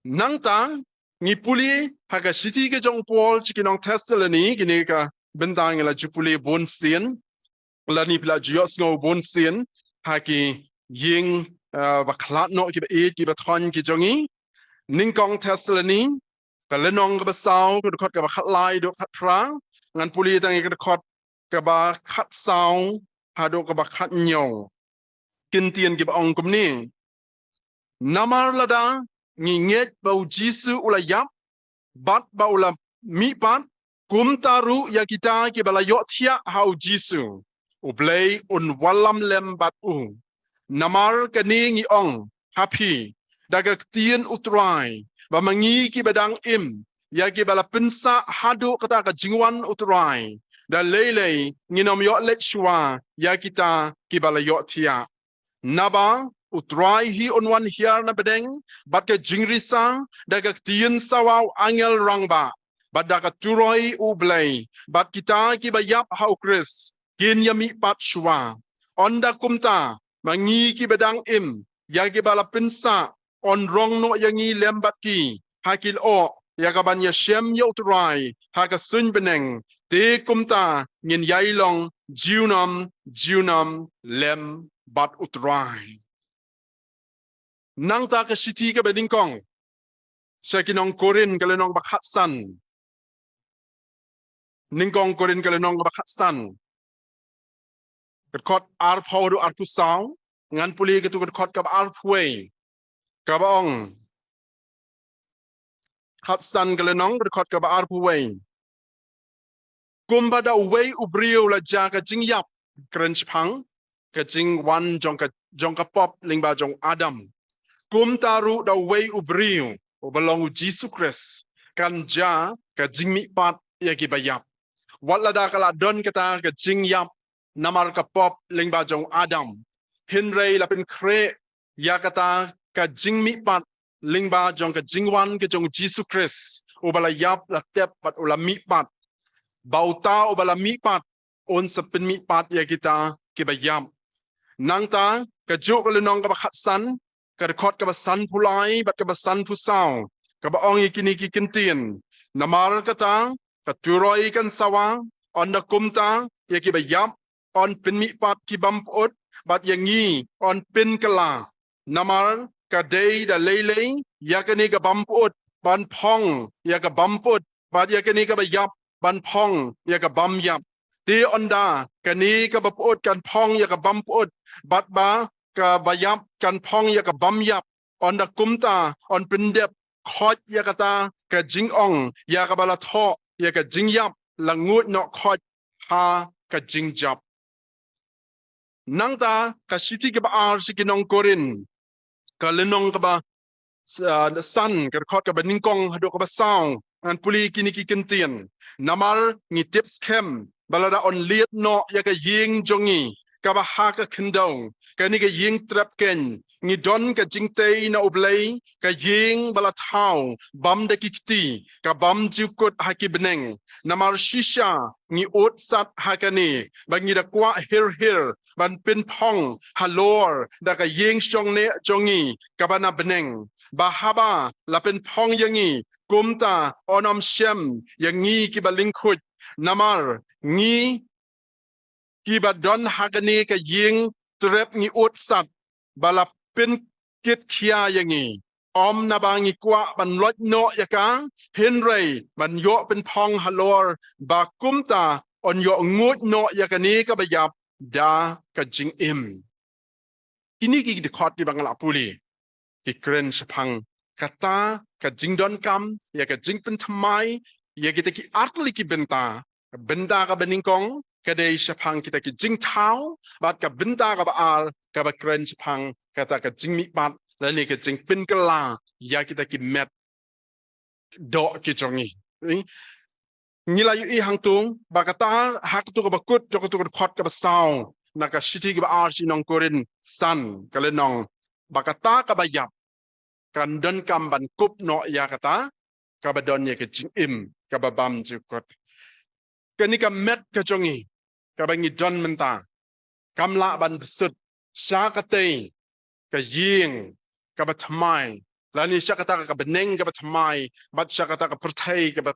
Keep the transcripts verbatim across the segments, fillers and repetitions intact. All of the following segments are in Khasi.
Nangta ngi pule ha ka shithi ka jong Paul sha ki nong Thessaloni, kine ka bynta ngi la ju pule bun sien, lane phi la ju ïohsngew bun sien ha ki ïing, ah, ba khlad noh ki ba ïeit ki ba thoiñ ki jong ngi. Nyngkong Thessaloni, ka lynnong kaba saw, ka dkhot kaba khatlai haduh khatphra. Ngan pule tang ïa ka dkhot kaba khatsaw haduh kaba khathynñiew. Ki ktien kiba ong kumne: Namar lada ngi ngeit ba U Jisu u la ïap bad ba u la mihpat, kumta ruh ïa kita kiba la ïohthiah ha U Jisu, U Blei un wallam lem bad u. Namar kane ngi ong ha phi da ka ktien U Trai, ba ma ngi kiba dang im, ïa kiba la pynsah haduh kata ka jingwan U Trai, da lei lei ngin ym ïoh leit shuwa ïa kita kiba la ïohthiah. Naba U Trai hi un wan hiar na bneng bad ka jingrisa, da ka ktien sawa u angel rangbah, bad da ka turoi U Blei, bad kita kiba ïap ha U Khrist kin ïa mihpat shuwa. Ynda kumta, ma ngi kiba dang im, ïa kiba la pynsah, yn rong noh ïa ngi lem bad ki ha ki lyoh, ïa kaban ïashem ïa U Trai ha ka suiñ bneng. Te kumta ngin ïai long junom junom lem bad U Trai. Nangta ka shithi kaba nyngkong sha ki nong Korinth, ka lynnong ba khatsan. Nyngkong Korinth, ka lynnong ba khatsan, ka dkhot arphew haduh arphew saw. Ngan pule katu ka dkhot kaba arphew wei, kaba ong, khatsan ka lynnong, ka dkhot kaba arphew wei: Kumba da uwei u briew la jia ka jingïap, kren shaphang ka jingwan jong ka, jong ka pop lyngba jong Adam, kumta ruh da uwei u briew, uba long U Jisu Khrist, kan jia ka jingmihpat ïa kiba ïap. Wat lada ka la don kata ka jingïap namar ka pop lyngba jong Adam, hynrei la pynkhreh ïa kata ka jingmihpat lyngba jong ka jingwan ka jong U Jisu Khrist, uba la ïap, la tep bad u la mihpat, ba uta uba la mihpat un sa pynmihpat ïa kita kiba ïap. Nangta kajuh ka lynnong kaba khatsan, ka dkhot kaba sanphew lai bad kaba sanphew saw, kaba ong ïa kine ki ktien: Namar kata, ka turoi kan sawa, ynda kumta ïa kiba ïap yn pynmihpat ki bym pyut, bad ïa ngi yn pynkylla. Namar ka dei da lei lei ïa kane ka bym pyut ban phong ïa ka bym pyut, bad ïa kane kaba ïap ban phong ïa ka bym ïap. Te ynda kane kaba pyut kan phong ïa ka bym pyut, bad ba kaba ïap kan phong ïa ka bym ïap, ynda kumta yn pyndep khoit ïa kata ka jingong ïa kaba la thoh ïa ka jingïap, la nguid noh khoit ha ka jingjop. Nangta ka shithi kaba ar sha ki nong Korinth, ka lynnong kaba s-, ah, san, ka dkhot kaba nyngkong haduh kaba saw, ngan pule kine ki ktien: Namar ngi tip skhem ba lada yn liat noh ïa ka ïing jong ngi kaba ha ka khyndew, kane ka ïing trep keiñ, ngi don ka jingtei na U Blei, ka ïing ba la thaw bym da ki kti, ka bym ju kut ha ki bneng. Namar shisha ngi ud sat ha kane, ba ngi da kwah hir hir ban pynphong halor da ka ïing shong neh jong ngi kaba na bneng, ba haba la pynphong ïa ngi, kumta yn ym shem ïa ngi kiba lyngkhuid. Namar ngi kiba don ha kane ka ïing trep ngi ud sat ba la pynkit khia ïa ngi, ym naba ngi kwah ban loit noh ïa ka, hynrei ban ïoh pynphong halor, ba kumta yn ïoh nguid noh ïa kane kaba ïap da ka jingim. Kine ki dkhot kiba nga la pule, ki kren shaphang kata ka jingdonkam ïa ka jingpynthymmai ïa kita ki artylli ki bynta. Ka bynta kaba nyngkong ka dei shaphang kita ki jingthaw, bad ka bynta kaba ar kaba kren shaphang kata ka jingmihpat lane ka jingpynkylla ïa kita ki met doh ki jong ngi. Ngi la ïohi hangto ba kata, ha kato kaba kut jong kato ka dkhot kaba saw na ka shithi kaba ar sha ki nong Korinth san, ka lynnong, ba kata kaba ïap kan donkam ban kup noh ïa kata kaba don ïa ka jingim kaba bym ju kut. Kane ka met ka jong ngi kaba ngi don mynta kam lah ban bsut sha katei ka ïing kaba thymmai, lane sha kata ka bneng kaba thymmai, bad sha kata ka pyrthei kaba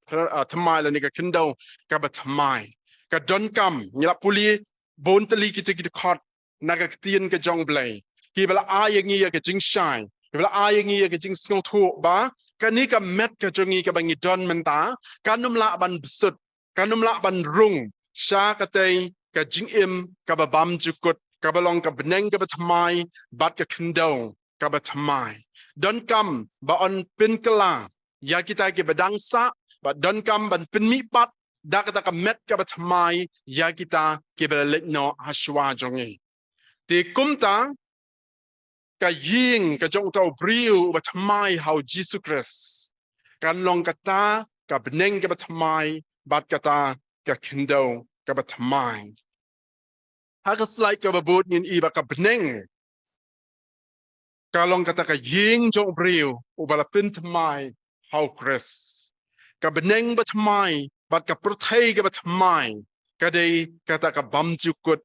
thymmai, lane ka khyndew kaba thymmai. Ka donkam, ngi la pule bun tylli kita kita khot na ka ktien ka jong U Blei, kiba la ai ïa ngi ïa ka jingshai, kiba la ai ïa ngi ïa ka jingsngewthuh ba kane ka met ka jong ngi kaba ngi don mynta, kan ym lah ban bsut, kan ym lah ban rung sha katei ka jingim kaba bymjukut, kaba long ka bneng kaba thymmai bad ka khyndew kaba thymmai. Donkam ba yn pynkylla ïa kita kiba dang sah, bad donkam ban pynmihpat da kata ka met kaba thymmai ïa kita kiba la leit noh ha shuwa jong ngi. Te kumta, ka ïing ka jong uta u briew uba thymmai ha U Jisu Khrist kan long kata ka bneng kaba thymmai bad kata ka khyndew kaba thymmai. Ha ka slide kaba bud ngin i ba ka bneng ka long kata ka ïing jong u briew uba la pynthymmai ha U Khrist. Ka bneng ba thymmai bad ka pyrthei kaba thymmai ka dei kata ka bymjukut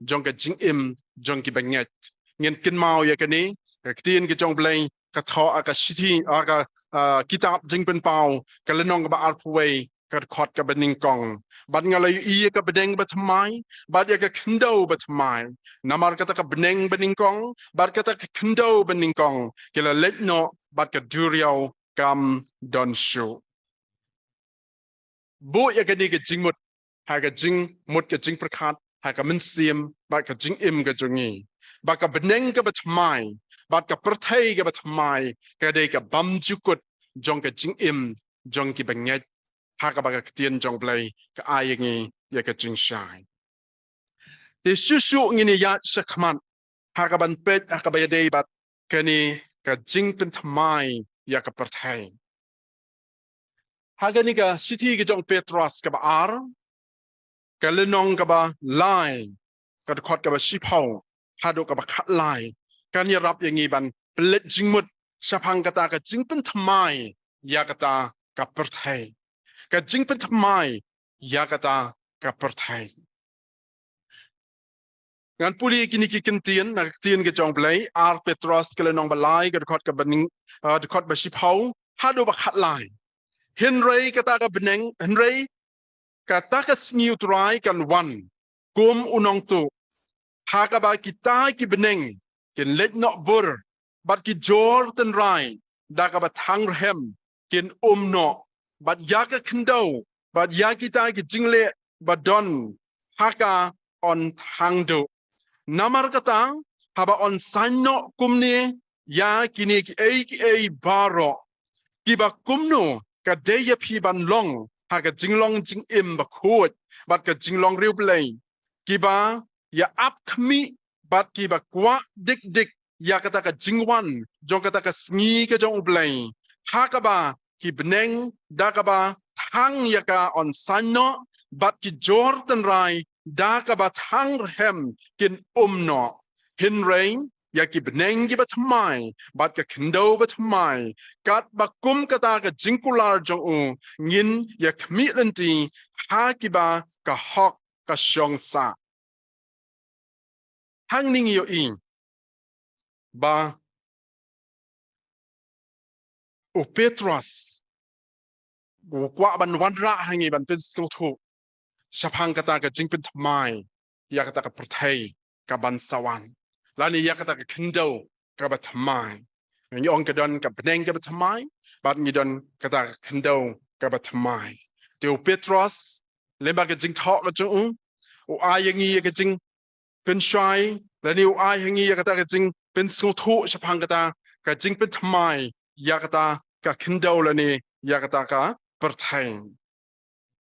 jong ka jingim jong kiba ngeit. Ngin kynmaw ïa kane, ka ktien ka jong U Blei ka thoh ha ka shithi, ha ka, ah, kitab Jingpynpaw, ka lynnong kaba arphew wei, ka dkhot kaba nyngkong. Bad nga la ïohi ïa ka bneng ba thymmai bad ïa ka khyndew ba thymmai. Namar kata ka bneng ba nyngkong bad kata ka khyndew ba nyngkong ki la leit noh bad ka duriaw kam don shuh. Buh ïa kane ka jingmut ha ka jingmut ka jingpyrkhat ha ka mynsiem bad ka jingim ka jong ngi, ba ka bneng kaba thymmai bad ka pyrthei kaba thymmai ka dei ka bymjukut jong ka jingim jong kiba ngeit, ha kaba ka ktien jong U Blei ka ai ïa ngi ïa ka jingshai. Te shuh shuh ngin ïaid shakhmat ha kaban peit ha kaba ïadei bad kane ka jingpynthymmai ïa ka pyrthei. Ha kane ka shithi ka jong u Petros kaba ar, ka lynnong kaba lai, ka dkhot kaba shiphew haduh kaba khatlai, kan ïarap ïa ngi ban pynleit jingmut shaphang kata ka jingpynthymmai ïa kata ka pyrthei. Ka jingpynthymmai ïa kata ka pyrthei. Ngan pule kine ki ktien na ka ktien ka jong U Blei, ar Petros ka lynnong ba lai, ka dkhot kaba nyng-, ah, dkhot ba shiphew haduh ba khatlai. Hynrei kata ka bneng, hynrei kata ka sngi U Trai kan wan kum u nongtuh, ha kaba kita ki bneng kin leit noh bur, bad ki jor tynrai da kaba thang rhem kin um noh, bad ïa ka khyndew bad ïa kita ki jingleh ba don ha ka yn thang duh. Namar kata, haba yn saiñ noh kumne ïa kine kiei kiei baroh, kiba kumno ka dei ïa phi ban long ha ka jinglong jingim bakhuid bad ka jinglong riewblei, kiba ïa ap khmih bad kiba kwah dik dik ïa kata ka jingwan jong kata ka sngi ka jong U Blei, ha kaba ki bneng da kaba thang ïa ka yn saiñ noh, bad ki jor tynrai da kaba thang rhem kin um noh. Hynrei ïa ki bneng kiba thymmai bad ka khyndew ba thymmai, katba kum kata ka jingkular jong u, ngin ïa khmih lynti ha kiba ka hok ka shong sah. Hangne ngi ïohi ba u Petros u kwah ban wanrah ha ngi ban pynsngewthuh shaphang kata ka jingpynthymmai ïa kata ka pyrthei kaban sa wan, lane ïa kata ka khyndew kaba thymmai. Ngi ong ka don ka bneng kaba thymmai bad ngi don kata ka khyndew kaba thymmai. Te u Petros, lyngba ka jingthoh ka jong u, u ai ïa ngi ïa ka jingpynshai, lane u ai ha ngi ïa kata ka jingpynsngewthuh shaphang kata ka jingpynthymmai ïa kata ka khyndew lane ïa kata ka pyrthei.